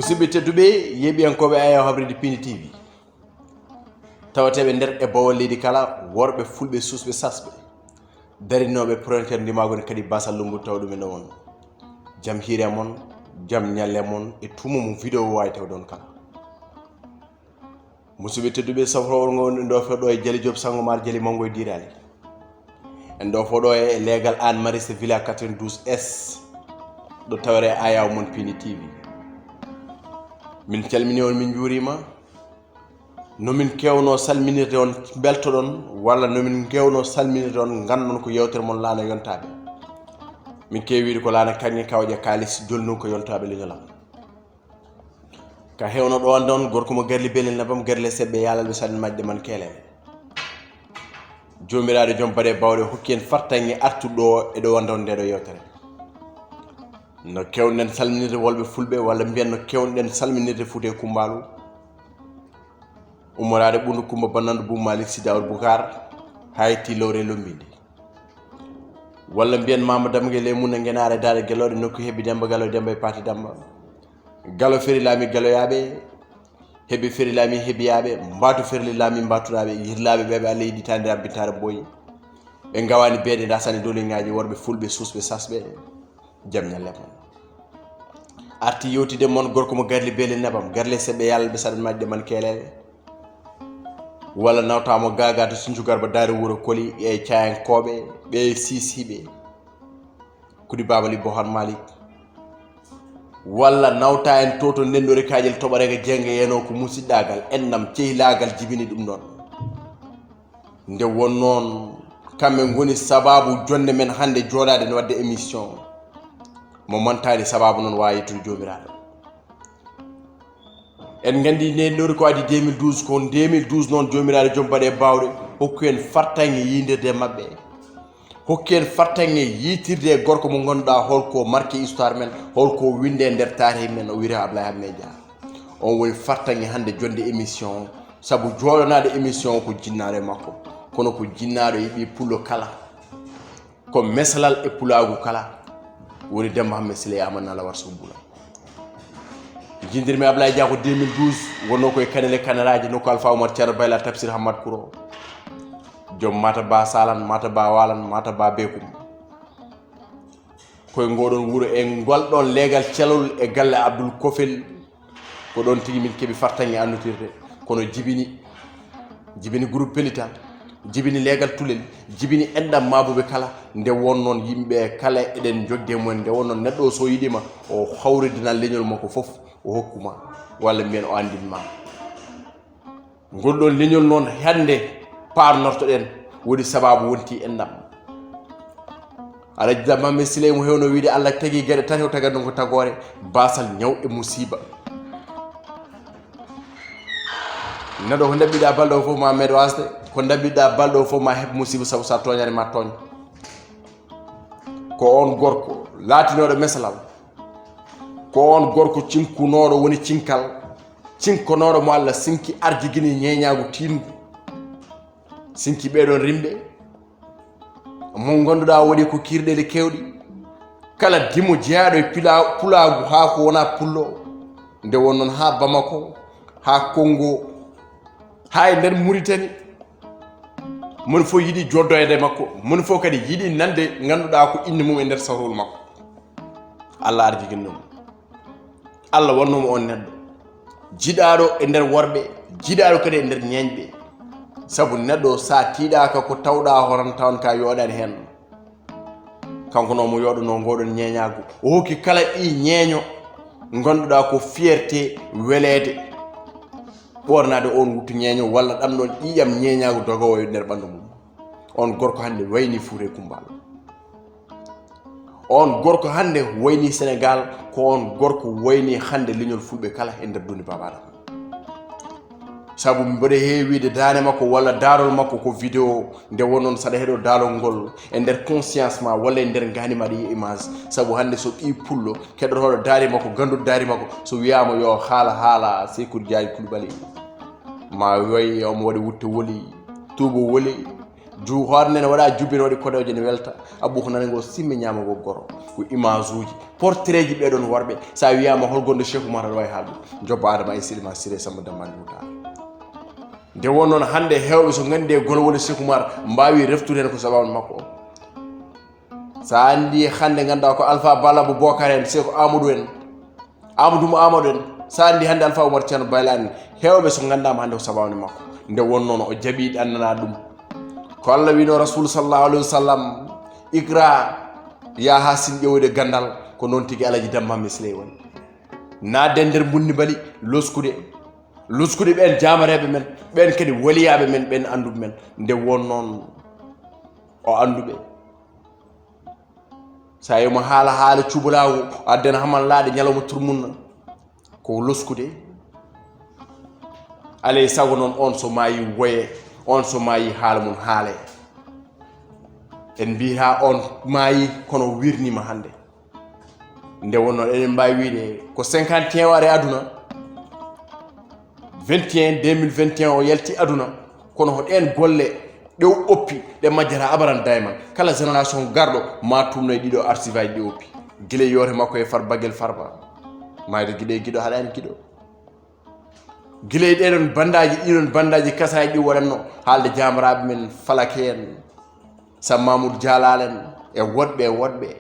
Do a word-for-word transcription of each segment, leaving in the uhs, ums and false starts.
Musidɓe tedduɓe, yeeɓiyankooɓe Ayaw Habride Pindi T V, tawateeɓe nder e bawol leydi kala, worɓe, fulɓe, suusɓe, sasɓe, darinooɓe frontière ndimaagu ne kadi baasal lumbu taw ɗum e ɗo won. Jam hiire mon, jam ñalle mon e tumo mo vidéo waawi tawde on kala. Musidɓe tedduɓe, safrowol ngo wonɗen ɗo fof ɗo e Jali Diop Sangomar, Jali Mango e Dirali. En ɗo fof ɗo e leegal Anne Marie Villa quatre-vingt-douze S, ɗo tawre Ayaw mon Pindi T V. Min calmini on, min njuurima. No min kewno salminirde on, beltoɗon, walla no min kewno salminirde on, nganndon ko yewtere mon laana yontaaɓe. Min kewi wiide ko laana kaŋŋe kawƴe kaalis jolnun ko yontaaɓe leñol am. Ka hewno ɗo wonde on, gorko mo Garli Belel Nebam, Garle Seɓɓe Yaalal ɓe saɗan majde man keelele. Joomiraaɗo joom baɗe bawɗe hokki en fartaŋŋe artuɗo ɗo e ɗo wonde on nde ɗo yewtere. No kewɗen salminirde wolɓe fulɓe, walla mbiyen no kewɗen salminirde Fuuta e Kumbaalu, ummoraade Ɓunndu Kumba Bannandu Buu Maalik Si Daawuda Bukaar, haa e Tiilowre Lombindi. Walla mbiyen Maama Damge Leemunna Ngenaare Daara Gelooɗe, nokku hebbi Demba Galo, Demba e Paati Damba. Galo feri laami galoyaaɓe, hebbi feri laami hebbiyaaɓe, mbaatu ferli laami mbaatunaaɓe, yirlaaɓe ɓeɓe a leydi taaniraɓe bintaare boyi. Ɓe ngawaani beede, ndasani dooliŋaaji, worɓe fulɓe, suusɓe, sasɓe, jam ñalle mon. Arti yewtide mon gorko mo Garli Belel Nebam, Garle Seɓɓe Yaalal ɓe saɗan majde man keelele. Walla nawtaamo gaagaa to Sincu Garba Daare Wuro Koli, ɓe e Caayankooɓe, ɓe e Siisiiɓe, Kudi Baaba Libbo Hon Maalik. Walla nawta en to to Ndenndori Kaƴel Toɓo Rega Jeŋga, yeno ko musiɗɗaagal, enɗam, cehilaagal jibini ɗum ɗon. Nde won noon, kamɓe ngoni sabaabu jonnde men hannde jooɗaade no waɗde émission. Mo mantaani sabaabu noon waawi yettude Joomiraaɗo. En nganndi Ndenndori ko adii deux mille douze, ko deux mille douze noon Joomiraaɗo joom baɗe bawɗe hokku en fartaŋŋe yiidirde maɓɓe. Hokki en fartaŋŋe yiitirde e gorko mo ngannduɗaa holko marqué histoire men, holko winde e nder taarih men, o wiyetee Ablaye Hammee Dia. On woni fartaŋŋe hannde jonnde émission o, sabu jooɗanaade émission o ko jinnaaɗo e makko, kono ko jinnaaɗo e ɓii pullo kala. Ko mesalal e pulaagu kala woni Demba Hammee Siley Aamadu Nalla Warso Bula. Jindirmi Ablaye Dia ko deux mille douze, wonnoo ko e Kanel e Kanelaaji, nokku Alfa Oumar Ceerno Bayla Tafsir Hammad Kuro. Joom Mata Ba Salan, Mata Ba Walan, Mata Ba Bekum. Koye ngoɗon wuro e ngal ɗon leegal calol e galle Abdul Kofel, ko ɗon tigi min keɓi fartaŋŋe annotirde. Kono jibini, jibini groupe Pelita, jibini leegal Tulel, jibini enɗam maabuɓe kala. Nde won noon yimɓe kala eɗen jogde mumen, nde won noon neɗɗo o so yiɗima, o hawridinan leñol makko fof, o hokkuma, walla mbiyen o anndinma. Ngol ɗon leñol noon hannde paarnortoɗen, woni sabaabu wonti enɗam. Alhaji Dam Mamme Siley mo hewno wiide Allah tagi geɗe tati, o tagat ɗum ko tagoore, baasal, ñaw e musiiba. Neɗɗo ko ndabbiɗa balɗo fof ma meeɗo wasde, ko ndabbiɗa balɗo fof ma heɓ musiiba, sabu sa tooñaani ma tooñ. Ko on gorko laatinooɗo mesalal, ko on gorko cinkunooɗo woni cinkal, cinkonooɗo mo Allah sinki arjigini ñeeñaagu tiiɗngu. Sinki ɓeeɗon rimɓe, mo ngannduɗaa waɗi ko kiirɗeeli keewɗi. Kala dimo jeyaaɗo e pila-, pulaagu haa ko wonaa pullo, nde won noon haa Bamako, haa Kongo, haa e nder Muritani, moni fof yiɗi joddoyde makko, moni fof kadi yiɗi nande ngannduɗaa ko innde mum e nder sawrowol makko. Allah arjigini ɗum. Allah wannoo mo on neɗɗo jiɗaaɗo e nder worɓe, jiɗaaɗo kadi e nder ñeeñɓe. Sabu neɗɗo, so a tiiɗaaka ko tawɗaa horan, tawan ka yooɗaani heen. Kanko noon mo yooɗanoo ngoɗon ñeeñaagu. O hokki kala ɓii ñeeño ngannduɗaa ko fierté, weleede, ɓoornaade oon wuttu ñeeño, walla ɗam ɗoon ƴiiƴam ñeeñaagu dogoowo e nder ɓanndu mum. On gorko hannde wayni Fuuta e Kumbal. On gorko hannde wayni Senegaal, ko on gorko wayni hannde leñol fulɓe kala e nder dunde Baaba Adama. Sabu mboɗo heewi wiide daande makko walla daarol makko ko vidéo, nde won noon saɗa heɗo daalol ngol e nder conscience ma walla e nder ngaandi ma ɗi image. Sabu hannde so ɓii pullo keɗotooɗo daari makko, gannduɗo daari makko, so wiyaama yo haala haala Seykour Diagne Coulibaly, ma wayi omo waɗi wutte woli, tuubo woli, Ju hoore nden waɗa jubbe, ne waɗi kodeeje, ne welta. Abu ko nana ngo simme ñaama ngo goro. Ko image uji, portrait ji ɓee ɗon worɓe. Sa wiyama hol gonɗo Cheikh Oumar, aɗa wawi haalde. Jobba Adama ay Silima Siré Samba Damma Nduta. Nde won noon hannde heewɓe so nganndi e gol woni Cheikh Oumar, mbaawi reftude heen ko sababu makko o. Sa anndi hannde ngannduɗaa ko Alpha Balla Abou Bokar en, Cheikh Amadou en, Amadou mo Amadou en, sa anndi hannde Alpha Oumar Ceerno Bayla en, heewɓe so nganndaama hannde ko sababu makko. Nde won noon o jaɓi ɗannana ɗum. Ko Allah wino Rasul sallallahu alayhi wa sallam, iqra, yaha sin ƴeewde ganndal, ko noon tigi Alaji Damma Misley woni. Naatde nder mbunndi mbali, loskude. Loskude ɓeen jaamareeɓe men, ɓeen kadi waliyaaɓe men, ɓeen annduɓe men. Nde won noon o annduɓe. Sa yimo haala, haala cubalaagu, adden haman laaɗe ñalawma turmunna. Ko loskude. Alay sago noon on so maayi woye, on so maayi haala mum haale. En mbiya on maayi kono wirnima hannde. Nde won noon eɗen mbaawi wiyde ko cinquante et un ari aduna, vingt et un, deux mille vingt et un o yalti aduna, kono ko ɗeen golle ɗe o oppi, ɗe majjata abadan dayman. Kala génération garɗo ma tumno e ɗiɗo archive aji ɗi oppi. Gila e yoote makko e Farba Baguel Farba. Mayde giɗo e giɗo haɗani giɗo. Gila e ɗeɗon bandaji, ɗiɗon bandaji kasaji ɗi waɗanno haalde jamaraaɓe men Falake en, Sam Mamoudou Dialal en, e woɗɓe e woɗɓe.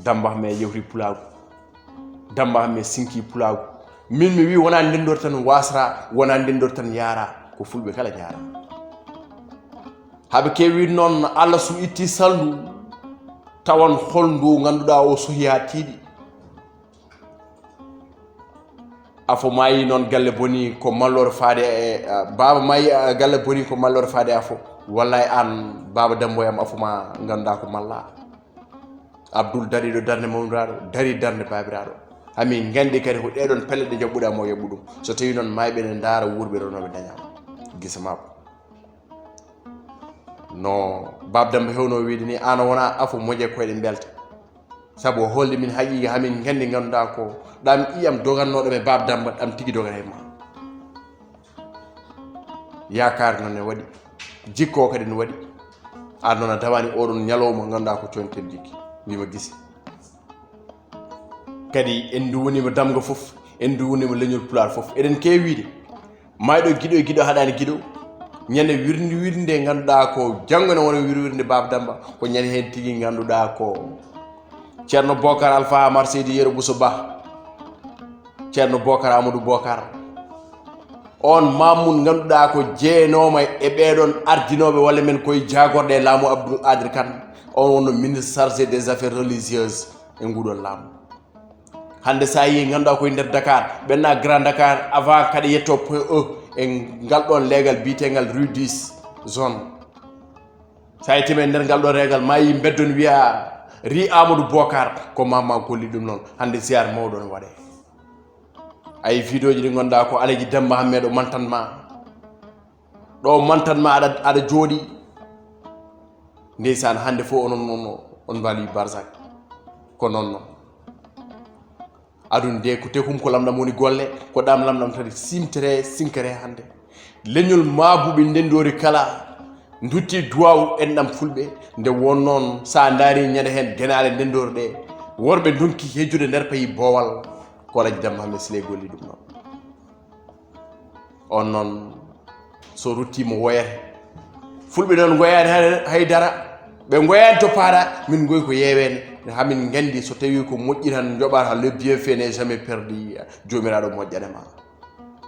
Damba Hamme yewti pulaagu. Damba Hamme sinki pulaagu. Min mi wi wona ndendor tan wasra, wona ndendor tan yara, ko fulɓe kala jara. Haɓe kewi noon Allah su itti salndu, tawan hol ndu ngannduɗaa o sohi haa tiiɗi. Afo maayi noon galle boni ko mallore faade e, ah, baaba maayi, ah, galle boni ko mallore faade afo. Wallahi aan baaba Dambo yam afo ma ngannduɗaa ko malla. Abdoul dariɗo darnde mawniraaɗo, dari darnde baabiraaɗo. Hamin nganndi kadi ko ɗeɗon pelle ɗe jaɓɓuɗa mo yoɓɓu ɗum. So tawi noon mayɓe ne ndaara wuurɓe ɗo no ɓe dañaama. Gisa maako. No Baaba Dambo hewno wiide ni, aan wona afo moƴƴe koyɗe mbelta. Sabu o holli min haqiiqa hamin nganndi ngannduɗaa ko ɗam ƴiyam dogannooɗo e Baaba Dambo ɗam tigi dogata e ma. Yaakaar noon ne waɗi, jikko o kadi ne waɗi. Aan noon a dawani oɗon ñalawma ngannduɗaa ko coñten jikki. Mbima gisi. Kadi en nduwonima damga fof, en nduwonima leñol Pulaar fof. Eɗen kewi wiide, mayɗo giɗo e giɗo haɗani giɗo. Ñande wirndi wirnde ngannduɗaa ko janngo ne wona wirwirnde Baaba Damba, ko ñande heen tigi ngannduɗaa ko Ceerno Bokar Alfa Amar Seydi Yero Bousso Ba, Ceerno Bokar Amadou Bokar. On Mamoun ngannduɗaa ko jeenoma e ɓeɗon ardinoɓe walla men koye jaagorɗe e laamu Abdoul Qadir Kane. On wonno ministre chargé des affaires religieuses e nguɗon laamu. Hannde sa yi ngannduɗaa koye nder Dakar, ɓenna Grand Dakar, avant kaɗa yetto point E e ngal ɗon leegal biyetegal rue dix zone. Sa yettima e nder ngal ɗo reegal, ma yi mbeddon wiya ri Amadou Bokar, ko Mama golli ɗum noon. Hannde ziar mawɗo ne waɗe. Ayi vidéo ji ɗi ngannduɗaa ko Alaji Demba Hammeɗo mantan ma. Ɗo mantan ma aɗa, aɗa jooɗi. Ndeysaan, hannde fof onon, on, on mbali Barzak. Ko noon noon. Aduna de ko tekum ko lamɗam woni golle, ko ɗam lamɗam tati simtere, sinkere hannde. Leñol maabuɓe ndenndori kala, ndutti duwaw en ɗam fulɓe, nde won noon sa ndaari ñande heen genaale ndenndori ɗe, worɓe ndonki hejjude nder payi boowal, ko Alaji Demba Hammet Sile golli ɗum noon. On noon, so ruttiima woyata. Fulɓe noon ngoyaani hay, hay dara. Ɓe ngoyaani to paaɗa, min ngoyi ko yeeweende. Hamin nganndi so tawii ko moƴƴi tan njoɓata, le bienfait n'est jamais perdu, Joomiraaɗo moƴƴane ma.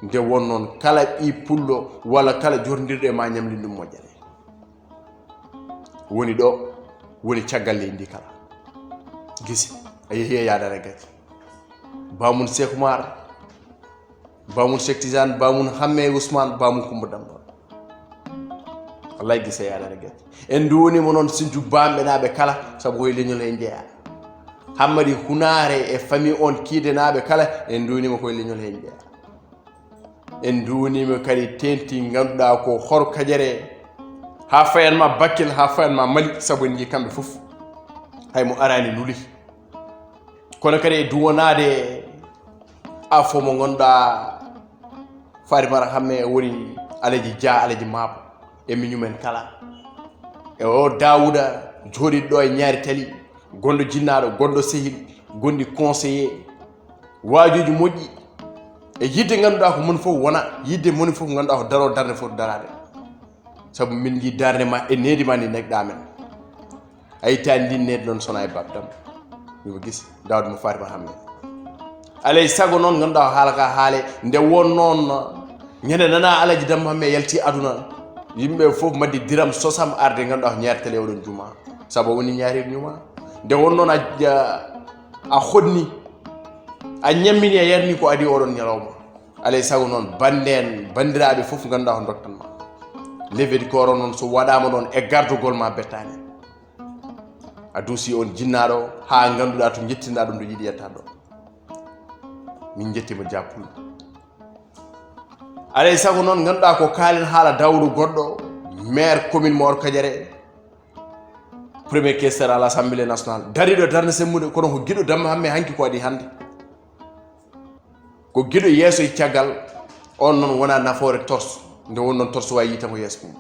Nde won noon, kala ɓii pullo walla kala jorndirɗo e ma ñamlin ɗum moƴƴane. Woni ɗo, woni caggal leydi ndi kala. Gisi, a yehi e yaadare gacce. Bamum Cheikh Oumar, Bamum Cheikh Tidiane, Bamum Hamme Ousmane, Bamum Coumba Damba. Wallahi gisa yaadare gacce. En nduwonima noon Sinju Bamɓe naaɓe kala, sabu koye leñol he jeeya. Hammadi Hunaare e famille on Kiide naaɓe kala, en nduwonima koye leñol he jeeya. En nduwonima kadi teenti ngannduɗaa ko Hor Kajere, haa fayan ma Bakel, haa fayan ma Mali, sabu en ngi kamɓe fof. Hay mo arani nuli. Kono kadi e duwanaade afo mo ngannduɗaa Fatimata Hamme woni Alaji Dia, Alaji Maabo. e miñumen kala. E o Daawuda jooɗiiɗo ɗo e Ñaari Tali, gonɗo jinnaaɗo, gonɗo sehil, gonɗi conseiller, waajuuji moƴƴi. E yiɗde ngannduɗaa ko mon fof wona, yiɗde moni fof ngannduɗaa ko daroo darnde foti daraade. Sabu min njii darnde ma e needi ma ndi nekɗaa men. A ittaani ndin needi noon sona e Baaba Dam. Miɗo gisi Daawuda mo Fatima Hamme. Alay sago noon ngannduɗaa ko haala ka haale nde won noon ñande nana Alaji Dam Hamme yalti aduna. Yimɓe fof maddi diram sosam arde ngannduɗaa ko Ñaari Tali oɗon juma. Sabu woni ñaari ñuma. Nde won noon a, a, a hodni, a ñammini, a yarni ko adi oɗon ñalawma. Alay sago noon bannde en, banndiraaɓe fof ngannduɗaa ko ndottan ma. Levée du corps o noon so waɗaama ɗoon e gardugol ma bettaani. A duusi on jinnaaɗo haa ngannduɗaa to njettinɗaa ɗum ɗo yiɗi yettaade ɗo. Min njettiima Dia Pullo. Alay sago noon ngannduɗaa ko kaalen haala Daawuda Goɗɗo, maire commune Mor Kadiare, premier questeur à l'Assemblée nationale. Dariiɗo darnde semmude kono ko giɗo Dam Hamme hanki ko adi hannde. Ko giɗo yeeso e caggal, on noon wona nafoore torse, nde won noon torse wawi yiita ko yeeso mum.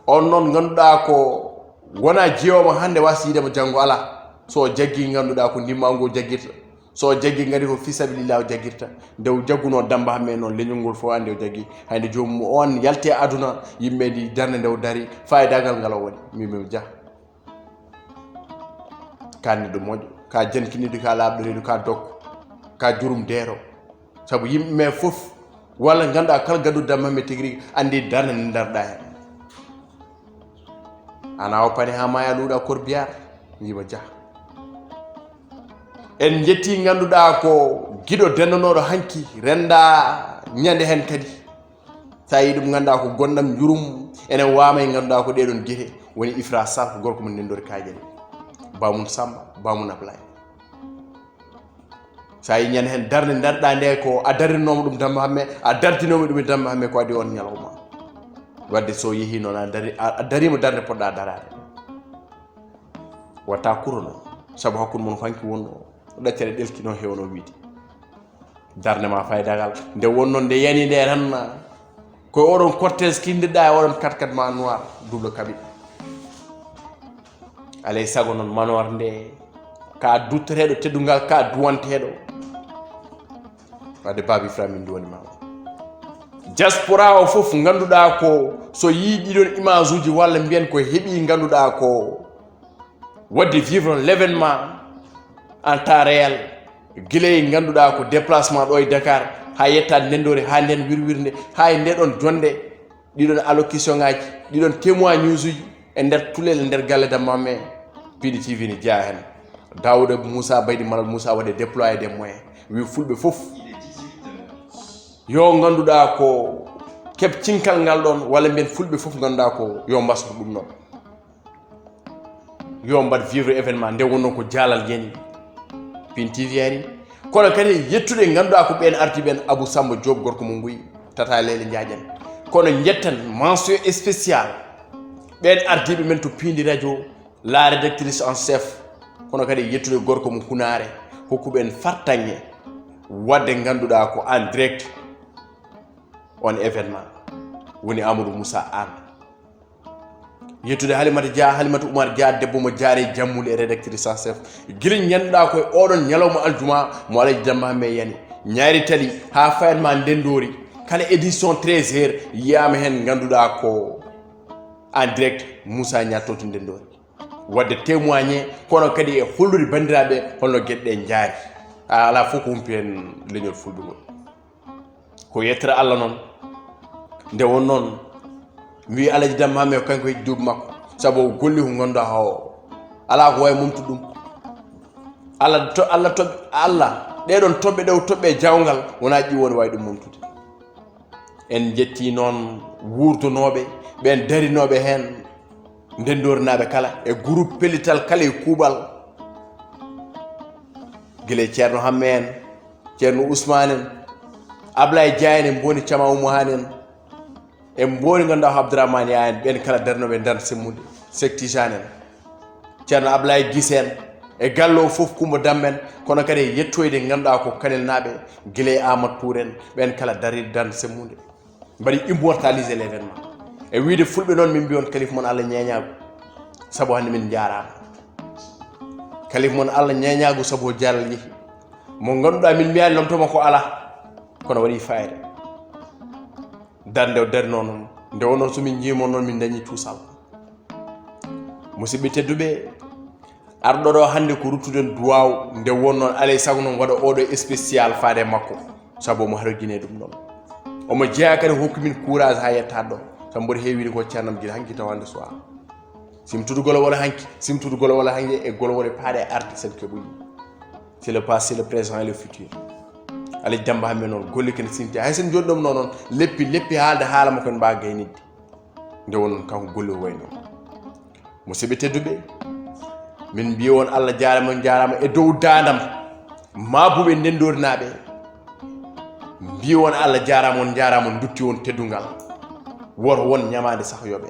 On noon ngannduɗaa ko wona jeewomo hannde wasa yiidemo janngo alaa. So o jaggi ngannduɗaa ko ndimma ngo jaggirta. So o jaggi ngari ko fi sabilillah o jaggirta. Nde o jaggunoo Dam Hamme noon leñol ngol fof anndi o jaggi. Hay nde joomum on yalti e aduna yimɓe ndi darnde nde o dari faydagal ngal o waɗi. Min mi Dia. Ka neɗɗo moƴƴo, ka jankiniiɗo, ka laaɓɗoriiɗo, ka dokko, ka jurum deero. Sabu yimɓe men fof, walla ngannduɗaa kala gadduɗo Dam Hamme tigi rigi, anndi darnde nde ndarɗaa heen. Ana o pani haa maaya luuɗa corbillard, wiima Dia. En njettii ngannduɗaa ko giɗo denndanooɗo hanki, rennda ñande heen kadi. So a yii ɗum, ngannduɗaa ko gonɗam njurum, enen waama e ngannduɗaa ko ɗee ɗoon gite woni Ifra Sall, gorko mo Ndenndoori Kaƴel, bamum Samba, bamum Ablaye. So a yii ñande heen darnde ndarɗaa nde ko a darirnooma ɗum Dam Hamme, a dartinooma ɗum e Dam Hamme ko adi on ñalawma. Wadde so yehii noon a dari-, a, a dariima darnde poɗɗaa daraade. Watta kuro noon, sabu hakkunde mon ko hanki wonnoo, ɗaccere ɗelki noon heewnoo wiide. Darnde ma faydagal, nde wonnoo nde yani nde tan, ko oɗon cortège kindirɗaa e oɗon quatre-quatre ma noir, double cabine. Alay sago noon manoir nde, ka dutteteeɗo teddungal, ka duwanteeɗo. Wadde Baaba Ifra min duwani ma. Diaspora o fof ngannduɗaa ko so yii ɗiɗon image uji walla mbiyen ko heɓi ngannduɗaa ko waɗde vivre l'événement en temps réel, gila e ngannduɗaa ko déplacement ɗo e Dakar, haa yetta Ndenndoori, haa nden wirwirnde, haa e nde ɗon jonnde, ɗiɗon allocation ŋaaji, ɗiɗon témoignage uji e nder tulel, e nder galle Dam Hamme, Pindi T V ne jeyaa heen. Daouda Moussa Baydi Malal Moussa waɗde déployé des moyens, wi fulɓe fof yo ngannduɗaa ko keɓ cinkal ngal ɗon, walla mbiyen fulɓe fof ngannduɗaa ko yo mbasru ɗum ɗon. Yo mbaɗ vivre événement nde wonnoo ko jaalal yani, Pin T V yani. Kono kadi yettude ngannduɗaa ko ɓeen ardiiɓe en, Abou Samba Diop, gorko mo Nguy, Tata Leele Njaaƴen. Kono njettan mention spéciale ɓeen ardiiɓe men to Pindi Radio, la rédactrice en chef. Kono kadi yettude gorko mo Hunaare, hokkuɓe en fartaŋŋe waɗde ngannduɗaa ko en direct on événement. Woni Amadou Moussa Anne. Yettude Halimata Dia, Halimata Oumar Dia, debbo mo Diaré Jammuuli e rédactrice en chef. Gila ñannduɗaa ko e oɗon ñalawma aljuma mo Alaji Dam Hamme yani. Ñaari Tali haa fayat ma Ndenndoori. Kala édition treize heures yiyaama heen ngannduɗaa ko en direct Moussa Niang to Ndenndoori. Waɗde témoigné, kono kadi e hollude banndiraaɓe holno geɗe ɗe njaari. A alaa fof ko humpi heen leñol fulɓe ngol. Ko yettere Allah noon. Nde won noon, mi wii Alaji Dam Hamme ko kanko heɓi duuɓi makko, sabu o golli ko ngannduɗaa o alaa ko waawi momtude ɗum. Allah to-, Allah to-, Allah, ɗee ɗoon toɓɓe ɗe o toɓɓe e jaawngal, wonaa ƴiwonde waawi ɗum momtude. En njettii noon wuurdunooɓe, ɓeen darinooɓe heen, Ndenndoornaaɓe kala, e groupe pellital kala e kuuɓal. Gila e Ceerno Hamme en, Ceerno Ousmane en, Ablaye Dia en, en mboni Cama Oumou Hane en, en mboni ngannduɗaa ko Abdourahmane Yah en, ɓeen kala darnooɓe e darnde semmude, Seck Tijane en, Ceerno Ablaye Guissé en, e galle o fof Coumba Dam en, kono kadi e yettoyde ngannduɗaa ko Kanel naaɓe, gila e Amadou Touré en, ɓeen kala dariiɓe darnde semmude. Mbaɗi immortaliser l'événement. E wiide fulɓe noon, min mbiyon kalif mon Allah ñeeñaagu, sabu hannde min njaaraama. Kalif mon Allah ñeeñaagu sabu o jaral yehi. Mo ngannduɗaa min mbiyaani lomtoma ko alaa, kono waɗi fayida. Darnde o darnoo noon, nde wonno so min njiimo noon min dañi tuusal. Musidɓe tedduɓe, arɗo ɗo hannde ko ruttude duwaaw, nde wonno alay sago noon waɗa oɗo spécial faade e makko, sabu omo harojine ɗum ɗon. Omo jeyaa kadi hokki min courage haa yettaade ɗo, sabu mboɗo heewiri ko ceernam gila hanki tawande soir. Simtude golowole hanki, simtude golowole hanki e golowole paaɗe e arde sen keɓoyi. C'est le passé, le présent et le futur. Alaji Demmba Hammet noon golle kene simti. Hay sen joni ɗum noon noon leppi, leppi haalde haala makko en mbaawa gaynidde. Nde won noon kanko golle o wayno. Musidɓe tedduɓe, min mbiya on Allah jaarama, on jaarama e dow daandam. Maabuɓe Ndenndoorinaaɓe, mbiya on Allah jaarama, on jaarama, dutti on teddungal. Woto won ñamaande sah yoɓe.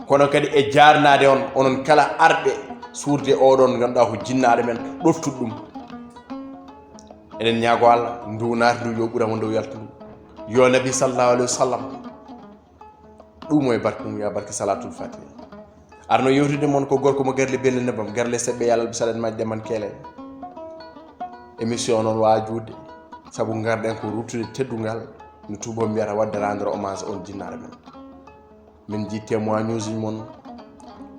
Kono kadi e jaarnaade on, onon kala arɓe suurde oɗon ngannduɗaa ko jinnaaɗo men, ɗoftuɗo ɗum. Eɗen ñaago Allah, ndu naati ndu yo ɓura mo ndu yalta ndu. Yo Nabi sallallahu alayhi wa sallam. Ɗum e barke mum, ya barke Salatul Fatiha. Arno yewtude mon ko gorko mo garle belle nebam, garle seɓɓe yalal ɓe saɗat majje man keele. Émission noon waa juutde, sabu ngarɗen ko ruttude teddungal, no tuubo mbiyata waɗde rendre hommage on jinnaaɗo men. Min njii témoignage uji mon,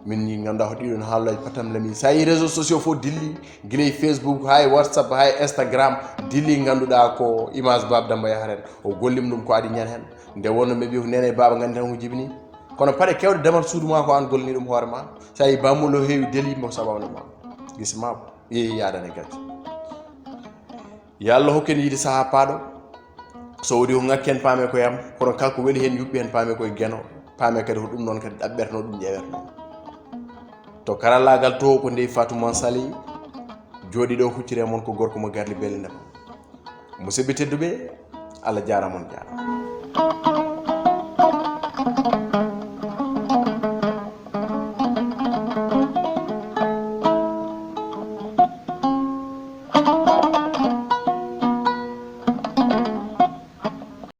min njii ngannduɗaa ko ɗiɗon haalooji patam lami. So a yii réseaux sociaux fof dilli, gila e Facebook, haa e WhatsApp, haa e Instagram, dilli ngannduɗaa ko image Baaba Demmba Yahar en. O gollim ɗum ko adi ñan heen. Nde wonno ɓe mbiyi ko nene e baaba nganndi tan ko jibini. Kono paɗe kewɗe damal suudu ma ko aan gollani ɗum hoore ma. So a yii bammulo heewi deli mo sababu ma. Gisi ma yeeyi yaadani gacce. Yo Allah hokku en yiide sahaa paaɗo. So woni ko ŋakki en paame ko yam, kono kala ko weli heen yuɓɓi heen paame koye geno, paame kadi ko ɗum noon kadi ɗaɓɓerno ɗum ƴewerno. To karallaagal to ko ndey Fatou Mansali jooɗi ɗo huccire mon ko gorko mo garli belle ndema. Musidɓe tedduɓe, Allah jaarama on jaarama.